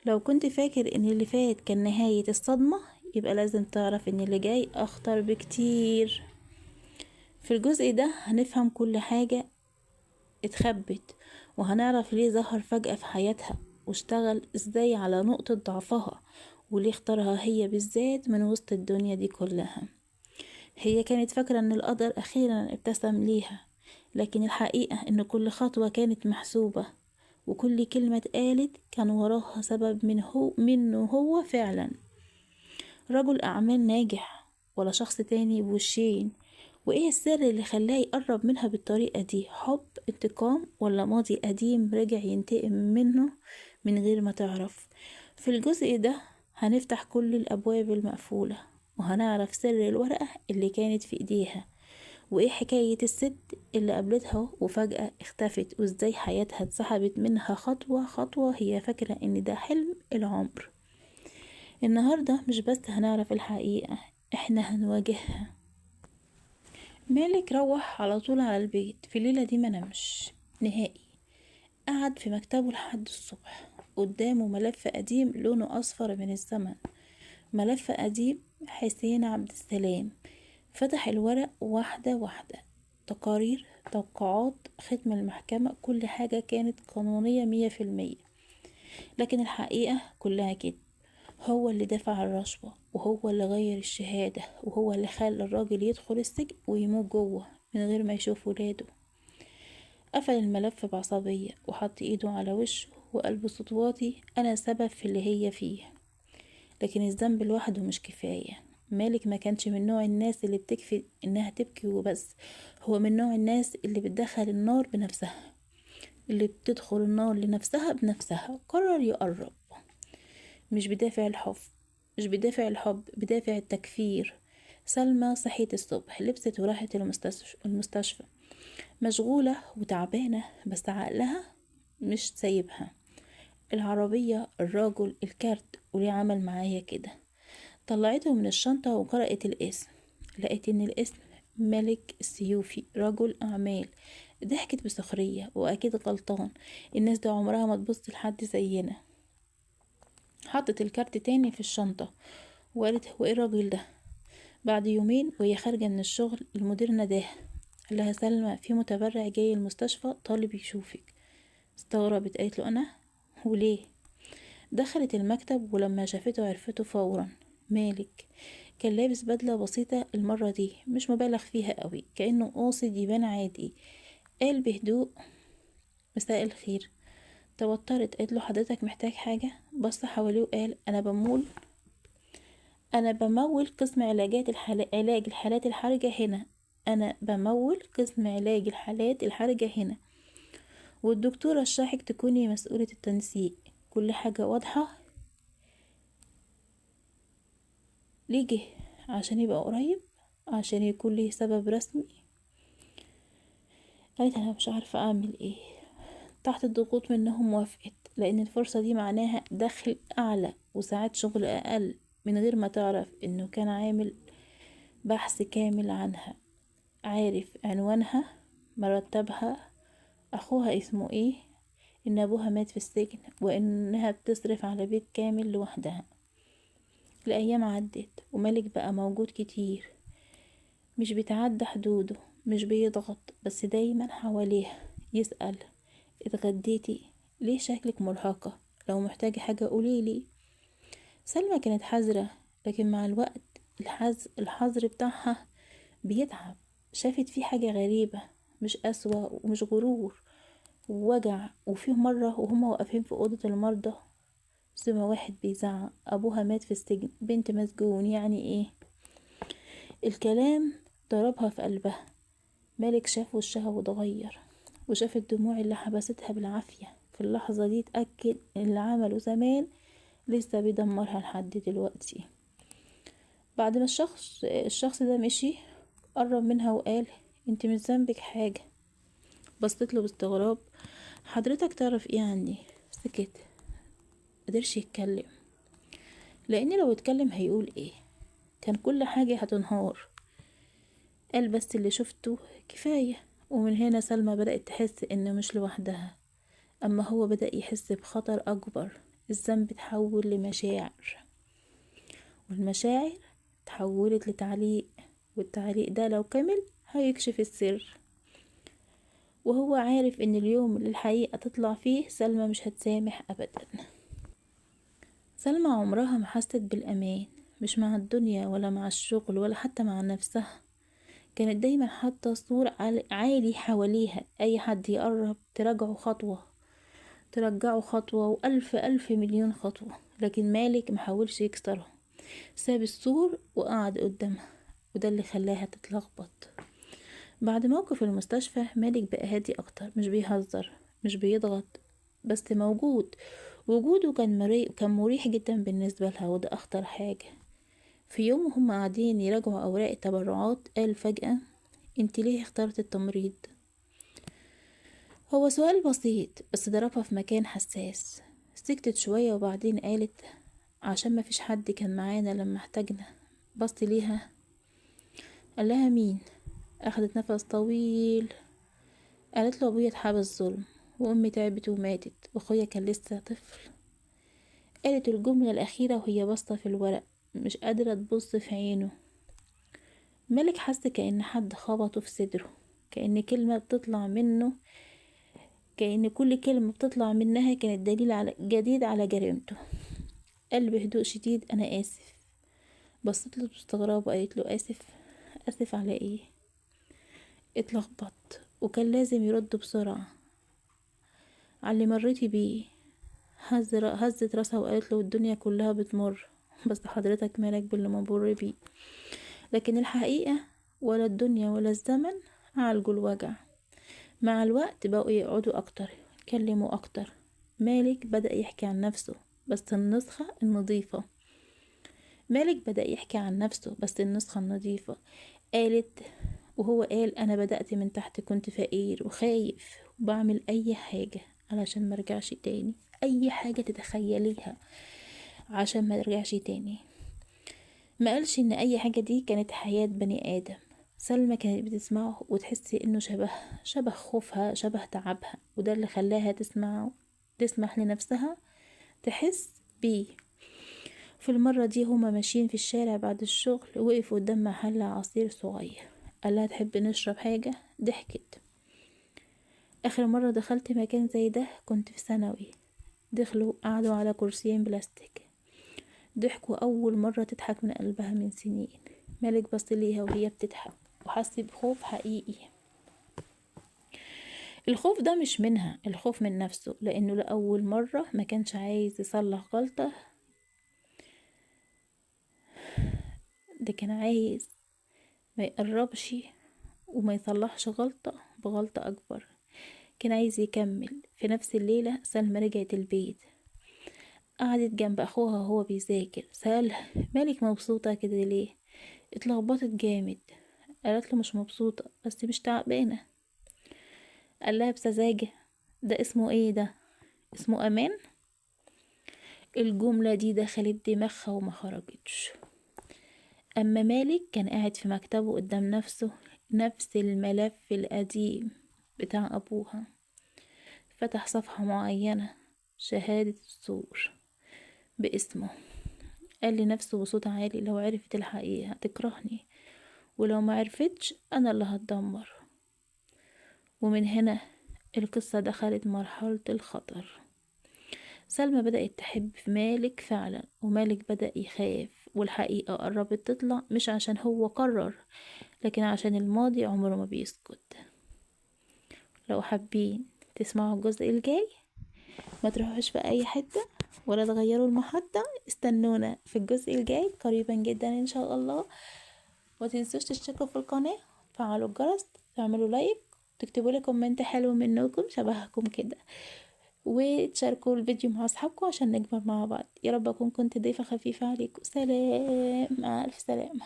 لو كنت فاكر ان اللي فات كان نهاية الصدمة، يبقى لازم تعرف ان اللي جاي اخطر بكتير. في الجزء ده هنفهم كل حاجة اتخبت، وهنعرف ليه ظهر فجأة في حياتها، واشتغل ازاي على نقطة ضعفها، وليه اختارها هي بالذات من وسط الدنيا دي كلها. هي كانت فاكرة ان القدر اخيرا ابتسم ليها، لكن الحقيقة ان كل خطوة كانت محسوبة، وكل كلمة اتقالت كان وراها سبب منه هو فعلا. رجل أعمال ناجح ولا شخص تاني بوشين؟ وإيه السر اللي خلاه يقرب منها بالطريقة دي؟ حب، انتقام، ولا ماضي قديم رجع ينتقم منه من غير ما تعرف؟ في الجزء ده هنفتح كل الأبواب المقفولة، وهنعرف سر الورقة اللي كانت في إيديها، وإيه حكاية الست اللي قابلتها وفجأة اختفت، وإزاي حياتها اتسحبت منها خطوة خطوة. هي فاكرة إن ده حلم العمر. النهاردة مش بس هنعرف الحقيقة، إحنا هنواجهها. مالك روح على طول على البيت في الليلة دي، ما نامش نهائي. قعد في مكتبه لحد الصبح، قدامه ملف قديم لونه أصفر من الزمن، ملف قديم حسين عبد السلام. فتح الورق واحدة واحدة، تقارير، توقعات، ختم المحكمة، كل حاجة كانت قانونية 100%، لكن الحقيقة كلها كده. هو اللي دفع الرشوة، وهو اللي غير الشهادة، وهو اللي خلى الراجل يدخل السجن ويموت جوه من غير ما يشوف ولاده. قفل الملف بعصبية وحط ايده على وشه وقال بصوت واطي: انا سبب في اللي هي فيه. لكن الذنب لوحده مش كفاية. مالك ما كانش من نوع الناس اللي بتكفي انها تبكي وبس، هو من نوع الناس اللي بتدخل النار بنفسها، اللي بتدخل النار لنفسها بنفسها. قرر يقرب، مش بدافع الحب، مش بدافع الحب، بدافع التكفير. سلمى صحيت الصبح، لبست وراحت المستشفى، مشغولة وتعبانة، بس عقلها مش سايبها. العربية، الراجل، الكارت، وليه عمل معايا كده؟ طلعته من الشنطة وقرأت الاسم، لقيت ان الاسم مالك السيوفي، رجل أعمال. ضحكت بسخرية، وأكيد غلطان، الناس دي عمرها ما تبص لحد زينا. حطت الكارت تاني في الشنطة وقالت: هو ايه الراجل ده؟ بعد يومين وهي خارجة من الشغل، المدير ناداها، قال لها: سلمى، في متبرع جاي المستشفى طالب يشوفك. استغربت، قالت له: انا؟ وليه؟ دخلت المكتب ولما شافته عرفته فورا، مالك. كان لابس بدلة بسيطة المرة دي، مش مبالغ فيها قوي، كأنه قاصد يبان عادي. قال بهدوء: مساء الخير. توترت، قالت له: حضرتك محتاج حاجة؟ بص حواليه وقال: انا بمول قسم علاجات علاج الحالات الحرجة هنا، انا بمول قسم علاج الحالات الحرجة هنا، والدكتور رشحك تكوني مسؤولة التنسيق. كل حاجة واضحة. ليه جه؟ عشان يبقى قريب، عشان يكون ليه سبب رسمي. قالت: انا مش عارفة اعمل ايه. تحت الضغوط منهم وافقت، لان الفرصة دي معناها دخل اعلى وساعات شغل اقل، من غير ما تعرف انه كان عامل بحث كامل عنها، عارف عنوانها، مرتبها، اخوها اسمه ايه، ان ابوها مات في السجن، وانها بتصرف على بيت كامل لوحدها. الايام عدت ومالك بقى موجود كتير، مش بيتعدى حدوده، مش بيضغط، بس دايما حواليها يسأل: اتغديتي؟ ليه شكلك مرهقة؟ لو محتاجة حاجة قوليلي. سلمى كانت حذرة، لكن مع الوقت الحذر بتاعها بيتعب. شافت فيه حاجة غريبة، مش قسوة ومش غرور، ووجع. وفيه مرة وهما واقفين في أوضة المرضى، سمع واحد بيزعق: أبوها مات في السجن، بنت مسجون، يعني ايه؟ الكلام ضربها في قلبها. مالك شاف وشها واتغير، وشاف الدموع اللي حبستها بالعافية. في اللحظة دي اتأكد ان اللي عمله زمان لسه بيدمرها لحد دلوقتي. بعد ما الشخص ده مشي، قرب منها وقال: انت مش ذنبك حاجة. بصيت له باستغراب: حضرتك تعرف ايه عني؟ سكت، قدرش يتكلم، لان لو اتكلم هيقول ايه؟ كان كل حاجة هتنهار. قال: بس اللي شفته كفاية. ومن هنا سلمى بدأت تحس إن مش لوحدها، أما هو بدأ يحس بخطر أكبر. الذنب تحول لمشاعر، والمشاعر تحولت لتعليق، والتعليق ده لو كمل هيكشف السر. وهو عارف ان اليوم اللي الحقيقة تطلع فيه سلمى مش هتسامح ابدا. سلمى عمرها ما حست بالامان، مش مع الدنيا ولا مع الشغل ولا حتى مع نفسها. كانت دايما حاطة سور عالي حواليها، اي حد يقرب تراجعه خطوة، ترجعه خطوة وألف ألف مليون خطوة. لكن مالك محاولش يكسرها، ساب السور وقعد قدامها، وده اللي خلاها تتلخبط. بعد موقف المستشفى مالك بقى هادي أكتر، مش بيهزر، مش بيضغط، بس موجود. وجوده كان مريح جدا بالنسبة لها، وده أخطر حاجة. في يوم وهم قاعدين يراجعوا أوراق التبرعات قال فجأة: انت ليه اخترت التمريض؟ هو سؤال بسيط بس ضربها في مكان حساس. سكتت شوية وبعدين قالت: عشان ما فيش حد كان معانا لما احتاجنا. بصت ليها قال لها: مين؟ اخدت نفس طويل، قالت له: ابويا اتحبس ظلم، وامي تعبت وماتت، واخويا كان لسه طفل. قالت الجملة الأخيرة وهي باصة في الورق، مش قادرة تبص في عينه. مالك حس كأن حد خبطه في صدره، كأن كلمة بتطلع منه، كأن كل كلمة بتطلع منها كانت دليل على جديد على جريمته. قال بهدوء شديد: أنا آسف. بصت له باستغراب وقالت له: آسف؟ آسف على إيه؟ اتلخبط وكان لازم يرد بسرعة. على اللي مريتي بيه. هزت راسها وقالت له: الدنيا كلها بتمر، بس حضرتك مالك باللي مبر بيه. لكن الحقيقة ولا الدنيا ولا الزمن عالجوا الوجع. مع الوقت بقوا يقعدوا أكتر، يتكلموا أكتر. مالك بدأ يحكي عن نفسه بس النسخة النظيفة. مالك بدأ يحكي عن نفسه بس النسخة النظيفة. قالت وهو قال: أنا بدأت من تحت، كنت فقير وخايف وبعمل أي حاجة علشان مرجعش تاني، أي حاجة تتخيليها عشان ما ارجعش تاني. ما قالش ان اي حاجة دي كانت حياة بني ادم. سلمى كانت بتسمعه وتحس انه شبه خوفها، شبه تعبها، وده اللي خلاها تسمح لنفسها تحس بيه. في المرة دي هما ماشيين في الشارع بعد الشغل، وقفوا قدام محل عصير صغير. قال لها: تحب نشرب حاجة؟ ضحكت. اخر مرة دخلت مكان زي ده كنت في ثانوي. دخلوا قعدوا على كرسيين بلاستيك، ضحكوا أول مرة تضحك من قلبها من سنين. مالك بص ليها وهي بتضحك وحس بخوف حقيقي. الخوف ده مش منها، الخوف من نفسه، لأنه لأول مرة ما كانش عايز يصلح غلطة، ده كان عايز ما يقربش وما يصلحش غلطة بغلطة أكبر، كان عايز يكمل. في نفس الليلة سلمى رجعت البيت، قعدت جنب أخوها وهو بيذاكر. سألها: مالك مبسوطة كده ليه؟ اتلخبطت جامد. قالت له: مش مبسوطة بس مش تعبانة. قال لها بسذاجة: ده اسمه ايه؟ ده اسمه امان. الجملة دي دخلت دماغها وما خرجتش. اما مالك كان قاعد في مكتبه قدام نفسه، نفس الملف القديم بتاع ابوها. فتح صفحة معينة، شهادة الزور باسمه. قال لنفسه بصوت عالي: لو عرفت الحقيقة هتكرهني، ولو ما عرفتش انا اللي هتدمر. ومن هنا القصة دخلت مرحلة الخطر. سلمى بدأت تحب في مالك فعلا، ومالك بدأ يخاف، والحقيقة قربت تطلع، مش عشان هو قرر، لكن عشان الماضي عمره ما بيسكت. لو حابين تسمعوا الجزء الجاي ما تروحوش في اي حتة ولا تغيروا المحطة، استنونا في الجزء الجاي قريبا جدا ان شاء الله. وما تنسوش تشتركوا في القناة، تفعلوا الجرس، تعملوا like، تكتبوا لي comment حلو منكم شبهكم كده، وتشاركوا الفيديو مع اصحابكم عشان نكبر مع بعض. يا رب اكون كنت ضيفة خفيفة عليكم. سلام، مع الف سلامة.